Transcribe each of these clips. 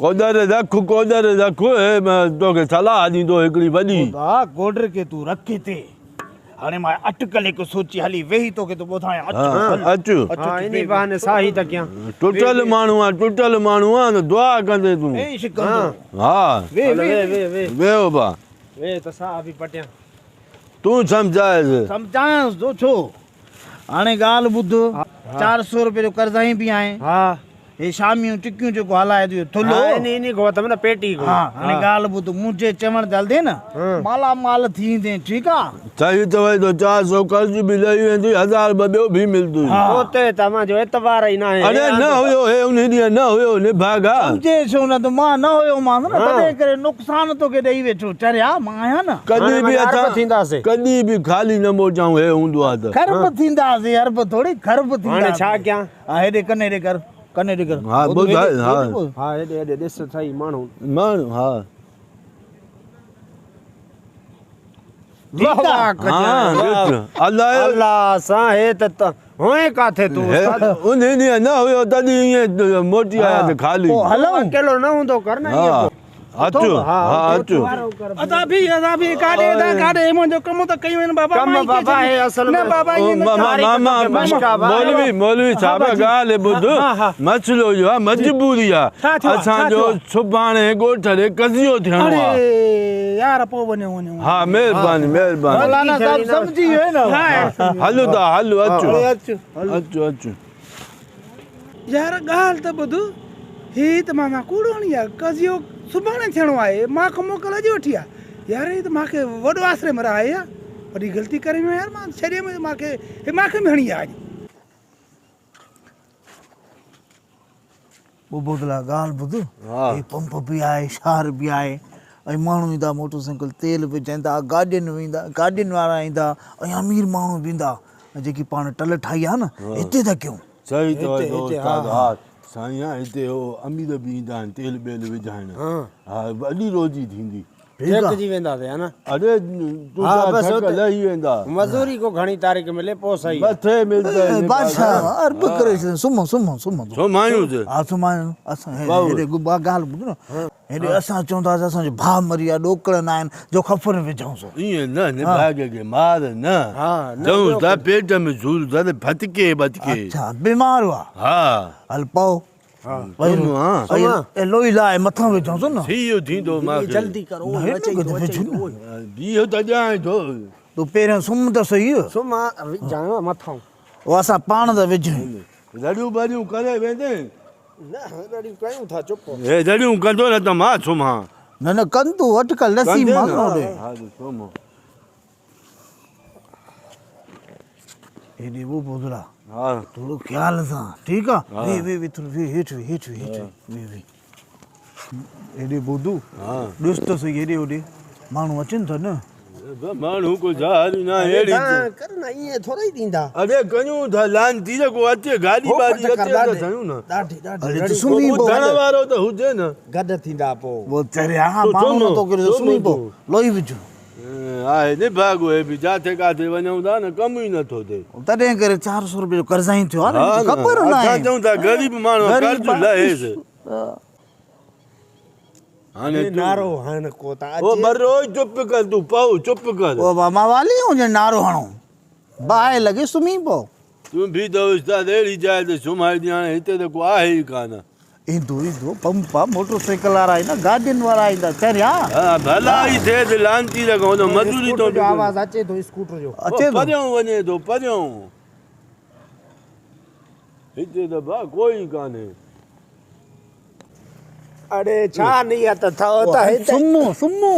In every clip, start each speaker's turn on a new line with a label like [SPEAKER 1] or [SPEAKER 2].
[SPEAKER 1] ڪوڏر رک ڪوڏر رک هي مان توکي صلاح ڏيندو هڪڙي وڏي.
[SPEAKER 2] خدا ڪوڏر کي تون رک هتي. هاڻي مان اٽڪل هڪ سوچي هلي ويهي توکي ٿو ٻڌايان اچ هل
[SPEAKER 1] اچ.
[SPEAKER 2] اچ
[SPEAKER 3] ها انهي بهاني ساهي ته ڪيان.
[SPEAKER 1] ٽٽل ماڻهو آ ٽٽل ماڻهو آ ته دعا ڪندين تون.
[SPEAKER 2] بيشڪ ڪندو.
[SPEAKER 1] ها.
[SPEAKER 2] ويهه ويهه ويهه.
[SPEAKER 3] ويهه
[SPEAKER 1] ويهو با.
[SPEAKER 3] ويهه ته ساهه به پٽيان.
[SPEAKER 1] تون سمجهائيس.
[SPEAKER 2] سمجهايانس ٿو ڇو؟ هاڻي ڳالهه ٻڌ، 400 روپيه جو قرضائين به آهين.
[SPEAKER 3] ها.
[SPEAKER 2] هي شاميون ٽڪيون جيڪو هلائي ٿو اهو ٿلهو.
[SPEAKER 3] ها انهي انهي کان وتم نه پيٽي کان.
[SPEAKER 2] ها هاڻي ڳالهه ٻڌ، منهنجي چوڻ تي هلندين نه، مالا مال ٿي ايندين، ٺيڪ آ؟
[SPEAKER 1] صحيح چوين ٿو، 400 قرض به لهي ويندوئي، هزار ٻه ٻيو به ملندوئي.
[SPEAKER 2] ها.
[SPEAKER 3] تو تي ته اوهان جو اعتبار ئي ناهي.
[SPEAKER 1] اڙي نه هيو، هي انهي ڏينهن نه هيو نڀاڳا.
[SPEAKER 2] سمجهين ڇو نه ته مان نه هيومانس نه، تڏهن ڪري نقصان توکي ڏئي ويٺو. چريا مان آهيان نه.
[SPEAKER 1] ڪڏهن به
[SPEAKER 3] هاڻي ارب
[SPEAKER 1] اسان
[SPEAKER 3] ٿينداسين.
[SPEAKER 1] ڪڏهن به خالي نه موٽيائون هي هوندو آ ته.
[SPEAKER 2] کرب ٿينداسين ارب ٿوري کرب ٿينداسين.
[SPEAKER 3] هاڻي ڇا ڪيان؟
[SPEAKER 2] ها هيڏي ڪن هيڏي ڪر ڪن هيڏي ڪر.
[SPEAKER 1] ها ٻڌاء ها.
[SPEAKER 3] ها هيڏي هيڏي ڏس سهي ماڻهو.
[SPEAKER 1] ماڻهو ها.
[SPEAKER 3] واهه واهه ڪجانء واهه.
[SPEAKER 1] الله
[SPEAKER 3] الله سان هي ته هئين ڪاٿي تون استاد.
[SPEAKER 1] انهي ڏينهن نه هيو تڏهن ائين موٽي آيا ته خالي.
[SPEAKER 2] پوء هلون.
[SPEAKER 3] اڪيلو نه هوندو ڪر نه ائين پوء.
[SPEAKER 1] اچ ها اچ.
[SPEAKER 4] ادا بي ادا بي ڪاڏي ادا ڪاڏي منهنجو ڪم ته ڪيون آهن بابا
[SPEAKER 3] ڪم بابا هي اصل
[SPEAKER 4] نه بابا ائين نه
[SPEAKER 1] ماما مولوي مولوي صاحب ڳالهه ٻڌ مسئلو اهو آهي مجبوري آهي اسان جو سڀاڻي ڳوٺ ڏي قضيو ٿيڻو آهي.
[SPEAKER 4] اڙي يار پوء وڃو وڃو.
[SPEAKER 1] ها مهرباني مهرباني.
[SPEAKER 2] مولانا صاحب سمجهي ويو نه.
[SPEAKER 1] هلو ٿا هلو اچو اچو اچو.
[SPEAKER 4] يار ڳالهه ته ٻڌ هي ته ماما ڪوڙو هڻي آ قضيو سڀاڻي ٿيڻو آهي مان کان موڪل اڄ وٺي آ يار هي ته مان کي وڏو آسري ۾ رهائي آ وڏي غلطي ڪري ويو يار مان ڇڏي مان کي هي مان کي به هڻي آ اڄ.
[SPEAKER 2] ٻه بودلا ڳالهه ٻڌ، هي پمپ به آهي، شهر به آهي ۽ ماڻهو ايندا موٽر سائيڪل تيل وجهائيندا، گاڏين ويندا، گاڏين وارا ايندا ۽ امير ماڻهو به ايندا ۽ جيڪي پاڻ ٽل ٺاهي آهي نه هتي ٿا ڪيون.
[SPEAKER 1] صحيح چوي ٿو استاد ها سائين ها هتي هو امير به ايندا آهن تيل ٻيل وجهائڻ ها وڏي روزي ٿيندي.
[SPEAKER 3] ٿڪجي وينداسين ها نه.
[SPEAKER 1] اڙي تون ته ٿڪ لهي ويندا.
[SPEAKER 3] مزوري ڪو گهڻي تاريخ ملي پوء صحيح.
[SPEAKER 1] مٿي ملدئي
[SPEAKER 2] بادشاهه ارب ڪري ڇڏيو سمهو سمهو سمهو.
[SPEAKER 1] سمهايون ته.
[SPEAKER 2] ها سمهايون اسان هيڏي ڳالهه ٻڌ نه هيڏي اسان چونداسين اسان جو ڀاء مري ويو آهي ڏوڪڙ نه آهن جو کفن وجهون سو.
[SPEAKER 1] ائين نه نڀاڳي کي مار نه چئون ٿا پيٽ ۾ سور اٿس ڦٿڪي ٻٿڪي.
[SPEAKER 2] اڇا بيمار هئا.
[SPEAKER 1] ها.
[SPEAKER 2] هل پئو لوئي لاهي مٿان وجهونس نه.
[SPEAKER 1] ٿي ٿيندو مان کي.
[SPEAKER 3] جلدي ڪر او اچي ٿو اچي ٿو.
[SPEAKER 1] بيهه ته ڏيانء ٿو.
[SPEAKER 2] تون پهريان سمهه ته سهي.
[SPEAKER 3] سمهه وجهان مٿان.
[SPEAKER 2] او اسان پاڻ ٿا وجهون.
[SPEAKER 1] رڙيون ٻريون ڪري ويندين.
[SPEAKER 3] نه رڙيون ڪيون ٿا چپ.
[SPEAKER 1] هي رڙيون ڪندو نه ته مان سمهان.
[SPEAKER 2] نه نه ڪن تون اٽڪل لسي مان ڏي.
[SPEAKER 1] ها سمهه.
[SPEAKER 2] هيڏي وو بودلا
[SPEAKER 1] ها
[SPEAKER 2] ٿورو خيال سان ٺيڪ آ وي وي وي ٿورو وي هيٺ وي هيٺ وي هيٺ وي وي هيڏي بودو
[SPEAKER 1] ها
[SPEAKER 2] ڏس ته سهي هيڏي هوڏي ماڻهو اچن ٿا نه
[SPEAKER 1] ماڻهو ڪو ظاهر نه اهڙي
[SPEAKER 3] ڪر نه ائين ٿورو ئي ڏيندا
[SPEAKER 1] اڙي ڪيون ٿا لعنتي جيڪو اچي گاڏي باڏي اچي ته سهيون نه
[SPEAKER 3] ڏاڍي ڏاڍي
[SPEAKER 2] اڙي سمهي پو
[SPEAKER 1] ٻڌڻ وارو ته هجي نه
[SPEAKER 3] گڏ ٿيندا پو
[SPEAKER 2] وہ چريا ماڻهو نه تو ڪري سمهي پو لوئي وجهو
[SPEAKER 1] آهي نڀاڳو هي به جاٿي ڪاٿي وڃون ٿا نه ڪم ئي نٿو ٿئي.
[SPEAKER 2] تڏهن ڪري 400 روپيه جو قرضائين ٿيو آهي نه خبر ناهي.
[SPEAKER 1] اسان چئون ٿا غريب ماڻهو قرض لهيس.
[SPEAKER 3] هاڻي نعرو هڻ ڪو ته
[SPEAKER 1] او برو چپ ڪر تون پئو چپ ڪر.
[SPEAKER 2] او بابا والي هجي نعرو هڻو باهه لڳي سمهي پئو.
[SPEAKER 1] تون به ته استاد اهڙي جاء تي سمهائي ڏي هاڻي هتي ته ڪو آهي ئي ڪانه.
[SPEAKER 2] ايندو ايندو پمپ آ موٽر سائيڪل وارا ايندا گاڏين وارا ايندا چريا.
[SPEAKER 1] ها ڀلا ئي ٿئي ته لعنتي رکون ته مزوري تو
[SPEAKER 3] اسڪوٽر جو آواز اچي ٿو اسڪوٽر جو.
[SPEAKER 2] اچي ٿو.
[SPEAKER 1] پريون وڃي ٿو پريون. هتي ته ڀا ڪوئي ڪانهي.
[SPEAKER 3] اڙي ڇا نيت اٿو ته هتي.
[SPEAKER 2] سمهو سمهو.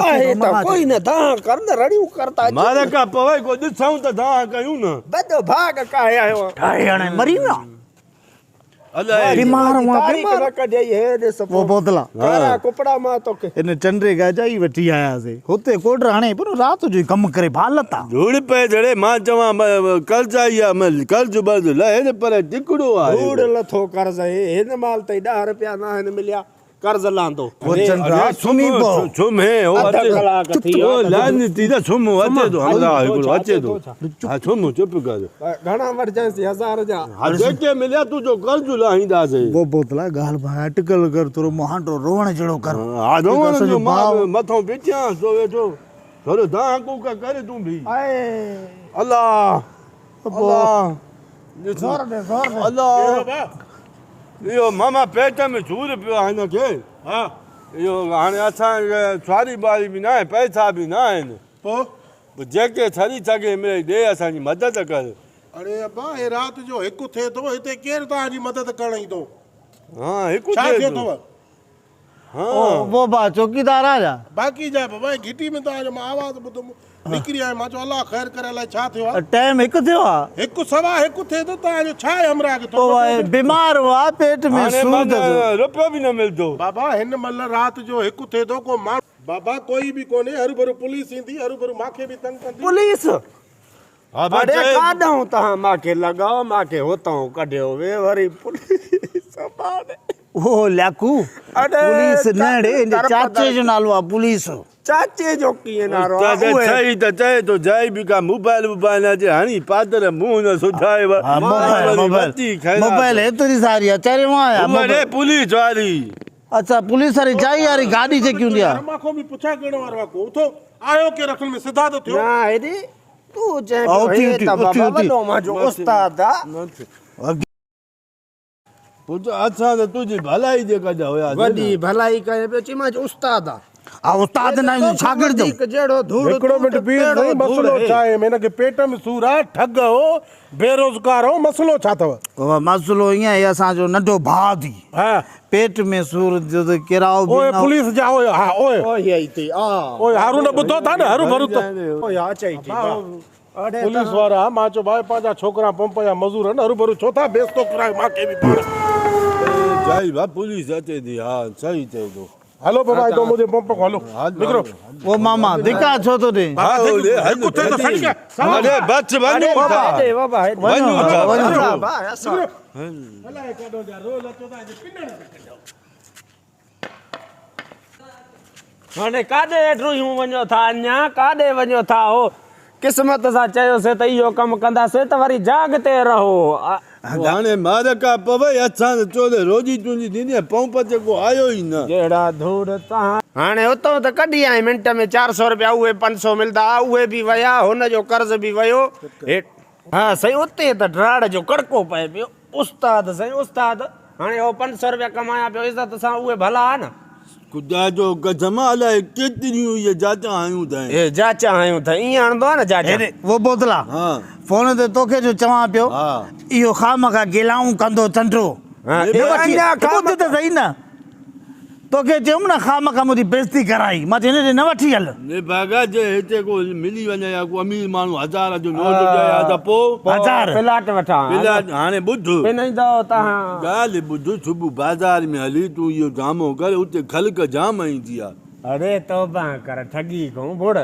[SPEAKER 3] آهي ته ڪوئي نه دانهن ڪر نه رڙيون ڪر ته اچي.
[SPEAKER 1] مار ڪا پوي ڪو ڏسون ته دانهن ڪيون نه.
[SPEAKER 3] وڏو ڀاڳ ڪاهي آيو آهيان.
[SPEAKER 2] ٺاهي هاڻي مري ويا.
[SPEAKER 1] الائي
[SPEAKER 2] بيمار هئا
[SPEAKER 3] تاريخ
[SPEAKER 2] بيمار.
[SPEAKER 3] نه ڪڍيئي هي ڏس
[SPEAKER 2] پوء بودلا.
[SPEAKER 3] ڪارا ڪپڙا مان توکي.
[SPEAKER 2] ان چنڊي گاجا ئي وٺي آياسي. هتي ڪوڏر هڻي پيو نه رات جو ئي ڪم ڪري ڀالت آ.
[SPEAKER 1] ڌوڙ پئي جڙي مان چوان قرض آئي آ قرض برض لهي نه پر ٽڪڙو آهي.
[SPEAKER 3] ڌوڙ لٿو قرض هي هن مهل تائين ڏهه رپيا ناهن مليا. قرض لهندو.
[SPEAKER 2] او چنڊا سمهي پئو.
[SPEAKER 1] سمهي هو
[SPEAKER 3] اڌ ڪلاڪ ٿي ويو.
[SPEAKER 1] او لعنتي ته سمهه اچي ٿو همراهه هڪڙو اچي ٿو. ها سمهه چپ ڪر.
[SPEAKER 3] گهڻا وٺجانس هزار جا.
[SPEAKER 1] ها جيڪي مليا تنهنجو قرض لاهينداسين.
[SPEAKER 2] او بوتلا ڳالهه ڀاء اٽڪل ڪر ٿورو مهانڊو روئڻ جهڙو ڪر.
[SPEAKER 1] ها روئڻ جو مان مٿو پيٺيان سو ويٺو. ٿورو دانهن ڪوڪ ڪر تون به. الله الله
[SPEAKER 2] زور ڏي زور ڏي.
[SPEAKER 1] الله اهو ماما پيٽ ۾ سور پيو آهي هن کي.
[SPEAKER 5] ها
[SPEAKER 1] اهو هاڻي اسان کي سواري ٻاري به ناهي پئسا به ناهن.
[SPEAKER 5] پوء؟
[SPEAKER 1] پوء جيڪي ٿري سگهي مڙئي ڏي اسان جي مدد ڪر.
[SPEAKER 5] اڙي ابا هي رات جو هڪ ٿئي ٿو هتي ڪير توهان جي مدد ڪرڻ ايندو؟
[SPEAKER 1] ها هڪ
[SPEAKER 5] ڇا
[SPEAKER 1] ٿئي
[SPEAKER 5] ٿيو
[SPEAKER 1] ٿو.
[SPEAKER 5] اٿو؟
[SPEAKER 1] ها.
[SPEAKER 2] او بابا چوڪيدار آ ڇا؟
[SPEAKER 5] باقي جا بابا هي گهٽي ۾ توهان جو مان آواز ٻڌم نڪري آيم مان چيو الله خير ڪري الائي ڇا ٿيو آ.
[SPEAKER 2] ٽائيم هڪ ٿيو آ؟
[SPEAKER 5] هڪ سوا هڪ ٿئي ٿو توهان جو ڇا آهي همراهه کي ٿورو
[SPEAKER 2] او
[SPEAKER 5] ٻڌو ته.
[SPEAKER 2] بيمار هئا پيٽ ۾
[SPEAKER 1] هاڻي
[SPEAKER 2] سور
[SPEAKER 1] من
[SPEAKER 2] اٿس.
[SPEAKER 1] روپيو به نه ملندو.
[SPEAKER 5] بابا هن مهل رات جو هڪ ٿئي ٿو ڪو ماڻهو. بابا ڪوئي به ڪونهي هروڀرو پوليس ايندي هروڀرو مانکي به تنگ ڪندي.
[SPEAKER 3] پوليس
[SPEAKER 1] ها بس
[SPEAKER 3] اڙي
[SPEAKER 1] چئي.
[SPEAKER 3] ڪاڏانهون تهان مانکي لڳاء مانکي هتئون ڪڍيو وي وري پوليس امان.
[SPEAKER 2] او لياقو
[SPEAKER 3] اڙي
[SPEAKER 2] پوليس نه ڙي هن جي چاچي جو نالو آ پوليس.
[SPEAKER 3] چاچي جو ڪيئن نالو آ
[SPEAKER 1] استاد
[SPEAKER 3] اهي.
[SPEAKER 1] صحيح ته چئي ٿو جائي به ڪا موبائل ووبائل نه اچي هڻي پادر منهن نه سجهائي و
[SPEAKER 2] ها موبائل
[SPEAKER 1] وري
[SPEAKER 2] موبائل
[SPEAKER 1] وتي خيرات.
[SPEAKER 2] موبائل هيتري ساري آ چريو آهيان
[SPEAKER 1] هو اڙي پوليس واري.
[SPEAKER 2] اڇا پوليس واري جائي واري گاڏي جيڪي هوندي آ.
[SPEAKER 5] مان کان به پڇا ڪرڻ وارو آ ڪو اٿو آيو ڪير اصل ۾ سڌا ته ٿيو.
[SPEAKER 3] نه هيڏي تون چئين پيو هي ته بابا وڏو مانجو استاد آ.
[SPEAKER 1] پٽ اسان ته تنهنجي ڀلائي جي ڪڍ هياسين نه.
[SPEAKER 3] وڏي ڀلائي ڪري پيو چئين مانجو استاد آ.
[SPEAKER 2] ها استاد نه آهيون شاگرد آهيون.
[SPEAKER 3] جهڙو ڌوڙ
[SPEAKER 5] هڪڙو
[SPEAKER 3] تون
[SPEAKER 5] منٽ
[SPEAKER 3] ته
[SPEAKER 5] بيهه
[SPEAKER 3] تهڙو
[SPEAKER 5] سائين
[SPEAKER 3] ڌوڙ
[SPEAKER 5] مسئلو
[SPEAKER 3] هي.
[SPEAKER 5] ڇا آهي هن کي پيٽ ۾ سور آ ٺڳ هو بيروزگار هو مسئلو ڇا اٿو.
[SPEAKER 2] بابا مسئلو ائين آهي اسان جو ننڍو ڀاء ٿي پيٽ ۾ سور ٿيو ته ڪرايو به
[SPEAKER 5] اوئي
[SPEAKER 2] نه.
[SPEAKER 5] پوليس جا اوئي ها اوئي.
[SPEAKER 3] اوئي ئي ٿي آ.
[SPEAKER 5] اوئي هارون ٻڌو ٿا نه هروڀرو ته.
[SPEAKER 3] اوئي ها چئي ٿي ڀاء.
[SPEAKER 5] پوليس وارا مان چيو ڀاء پنهنجا ڇوڪرا پمپ جا مزور آهن هروڀرو ڇو ٿا بيستو ڪرايو مان کي به پاڻ.
[SPEAKER 1] چئي ڀاء پوليس اچي ٿي ها صحيح چئي ٿو.
[SPEAKER 5] هلو بابا هتو منهنجي پمپ کان هلو نڪرو.
[SPEAKER 2] او ماما ڌڪا ڇو ٿو ڏين.
[SPEAKER 1] ها هل اڙي بس وڃون ٿا وڃون ٿا وڃون ٿا.
[SPEAKER 3] هاڻي ڪاڏي ڊوهيون وڃو ٿا اڃا ڪاڏي وڃو ٿا هو قسمت سان چيوسي ته اهو ڪم ڪنداسي ته وري جاڳ تي رهو.
[SPEAKER 1] هاڻي مار ڪا پوي اسان ته چوري روڄي تنهنجي ٿيندي ۽ پونپ تي ڪو آيو ئي نه.
[SPEAKER 3] جهڙا ڌوڙ تهان. هاڻي اتئون ته ڪڍي آئين منٽ ۾ 400 رپيا اهي 500 ملدا اهي به ويا هن جو قرض به ويو هيٺ. ها سائين اتي ته ڊراڙ جو ڪڙڪو پئي پيو. استاد سائين استاد هاڻي هو 500 رپيا ڪمايان پيو عزت سان اهي ڀلا ها نه.
[SPEAKER 1] خدا جو قسم الائي ڪيتريون اهي جاچان هنيون اٿئين.
[SPEAKER 3] اهي جاچان هنيون اٿئين ائين هڻندو آهي نه جاچان.
[SPEAKER 2] هيڏي وو بوتلا فون تي توکي جو چوان پيو اهو خامخا گلائون ڪندو چنڊو نه وٺي ٻڌ ته سهي نه. توکي چيم نه خامخا منهنجي بيعزتي ڪرائي، مان چيو هن ڏي نه وٺي هل.
[SPEAKER 1] نڀاڳا جي هتي ڪو ملي وڃي يا ڪو امير ماڻهو هزار جو نوٽ ڏئي ها ته پوء.
[SPEAKER 2] هزار.
[SPEAKER 3] پلاٽ وٺان ها.
[SPEAKER 1] پلاٽ هاڻي ٻڌ.
[SPEAKER 3] پنئيندؤ تهان.
[SPEAKER 1] ڳالهه ٻڌ صبح بازار ۾ هلي تون اهو ڊرامو ڪر اتي خلق جام ايندي آ.
[SPEAKER 3] اڙي توبه ڪر ٺڳي کئون ڀڙ.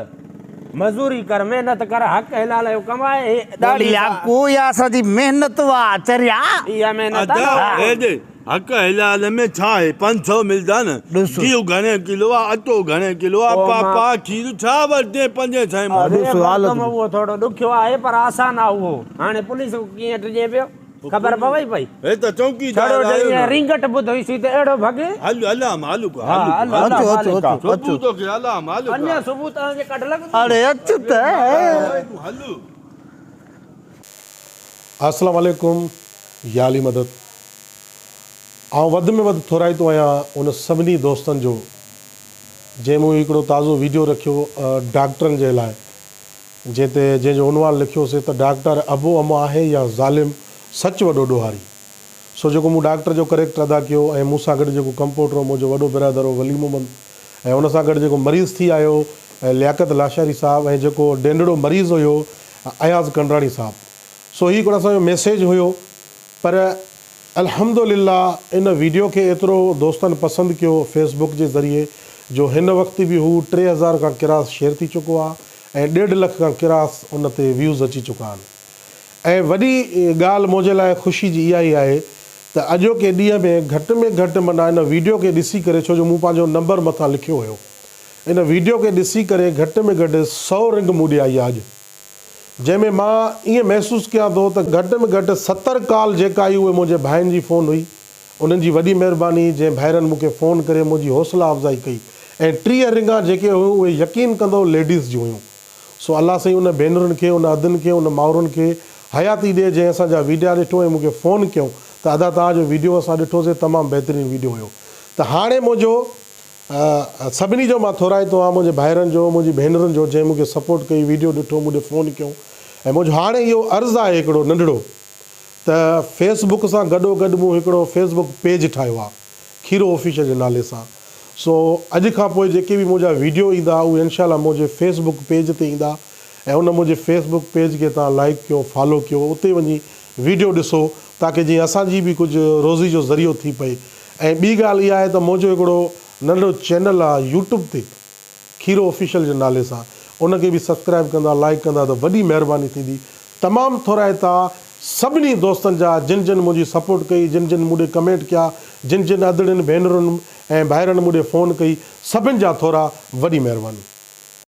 [SPEAKER 3] مزوري ڪر محنت ڪر حق حلال جو ڪماء هي ڏاڙهي سان.
[SPEAKER 2] ڪو اها اسان جي محنت هئا چريا.
[SPEAKER 3] اها محنت آ نه.
[SPEAKER 1] ادا هيڏي حق حلال ۾ ڇا آهي 500 ملدا نه گيهه گهڻي ڪلو آ اٽو گهڻي ڪلو آ پاپا کير ڇا ورتين پنجين سئين مان.
[SPEAKER 3] اڙي مردم اهو ٿورو ڏکيو آهي پر آسان آ اهو هاڻي پوليس ڪيئن ڊڄي پيو. خبر پوي پئي.
[SPEAKER 1] هي ته چوڪيدار
[SPEAKER 3] ڇڙو
[SPEAKER 1] آيو
[SPEAKER 3] جڏهن
[SPEAKER 1] نه.
[SPEAKER 3] رينگٽ ٻڌوئي سي ته اهڙو ڀڳي.
[SPEAKER 1] هل الله مالڪ هل
[SPEAKER 3] ها
[SPEAKER 2] اچو اچو اچو اچو.
[SPEAKER 1] صبح توکي الله مالڪ.
[SPEAKER 3] اڃا صبح توهان جي ڪڍ لڳندي.
[SPEAKER 2] اڙي اچ ته.
[SPEAKER 1] هل.
[SPEAKER 5] السلام عليڪم يا علي مدد آئون وڌ ۾ وڌ ٿورائتو آهيان ان سڀني دوستن جو جنهن مون هڪڙو تازو ويڊيو رکيو ڊاڪٽرن جي لاء جنهن تي جنهن جو عنوان لکيوسي ته ڊاڪٽر ابو اما آهي يا ظالم سچ وڏو ڏوهاري. سو جيڪو مون ڊاڪٽر جو ڪريڪٽر ادا ڪيو ۽ مون سان گڏ جيڪو ڪمپوٽر هو منهنجو وڏو برادر هو ولي محمد ۽ ان سان گڏ جيڪو مريض ٿي آيو لياقت لاشاري صاحب ۽ جيڪو ڊينڊڙو مريض هيو اياز ڪنڊراڻي صاحب سو هي هڪڙو اسان جو ميسيج هيو پر الحمد لله ان ويڊيو کي ايترو دوستن پسند ڪيو فيس بڪ جي ذريعي جو هن وقت به هو 3000 کان ڪراس شيئر ٿي چڪو آ ۽ ڏيڍ لک کان ڪراس ان تي ويوز اچي چڪا آهن ۽ وڏي ڳالهه منهنجي لاء خوشي جي اها ئي آهي ته اڄوڪي ڏينهن ۾ گهٽ ۾ گهٽ معنيٰ ان ويڊيو کي ڏسي ڪري ڇو جو مون پنهنجو نمبر مٿان لکيو هيو ان ويڊيو کي ڏسي ڪري گهٽ ۾ گهٽ سئو رنگ مون ڏي آئي آ اڄ جنهن ۾ مان ائين محسوس ڪيان ٿو ته گهٽ ۾ گهٽ 70 ڪال جيڪا آئي اهي منهنجي ڀائن جي فون هئي انهن جي وڏي مهرباني جنهن ڀائرن مون کي فون ڪري منهنجي حوصلا افزائي ڪئي ۽ 30 رنگان جيڪي هيون اهي يقين ڪندؤ ليڊيز جون هيون سو الله سائين ان ڀينرن کي ان ادن کي ان مائرن کي حياتي ڏي جنهن اسان جا ويڊيا ڏٺو ۽ مون کي فون ڪيون ته ادا توهان جو ويڊيو اسان ڏٺو سي تمام بهترين ويڊيو هيو ته هاڻي منهنجو سڀني جو مان ٿورائتو آهيان منهنجي ڀائرن جو منهنجي ڀينرن جو جنهن مون کي سپورٽ ڪئي ويڊيو ڏٺو مون ڏي فون ڪيون ۽ منهنجو هاڻي اهو عرض آهي هڪڙو ننڍڙو ته فيس بڪ سان گڏو گڏ مون هڪڙو فيس بڪ پيج ٺاهيو آهي کيرو آفيشل جي نالي سان سو اڄ کان پوء جيڪي به منهنجا ويڊيو ايندا اهي انشاء الله منهنجي فيس بڪ پيج تي ايندا ۽ ان منهنجي فيس بڪ پيج کي توهان لائيڪ ڪيو فالو ڪيو اتي وڃي ويڊيو ڏسو تاڪه جيئن اسان جي به ڪجهه روزي جو ذريعو ٿي پئي ۽ ٻي ڳالهه اها آهي ته منهنجو هڪڙو ننڍڙو چينل آهي يوٽيوب تي کيرو آفيشل جي نالي سان ان کي به سبسڪرائيب ڪندا لائيڪ ڪندا ته وڏي مهرباني ٿيندي تمام ٿورائتا سڀني دوستن جا جن جن منهنجي سپورٽ ڪئي جن جن مون ڏي ڪمينٽ ڪيا جن جن ادڙين ڀينرن ۽ ڀائرن مون ڏي فون ڪئي سڀن جا ٿورا وڏي مهرباني.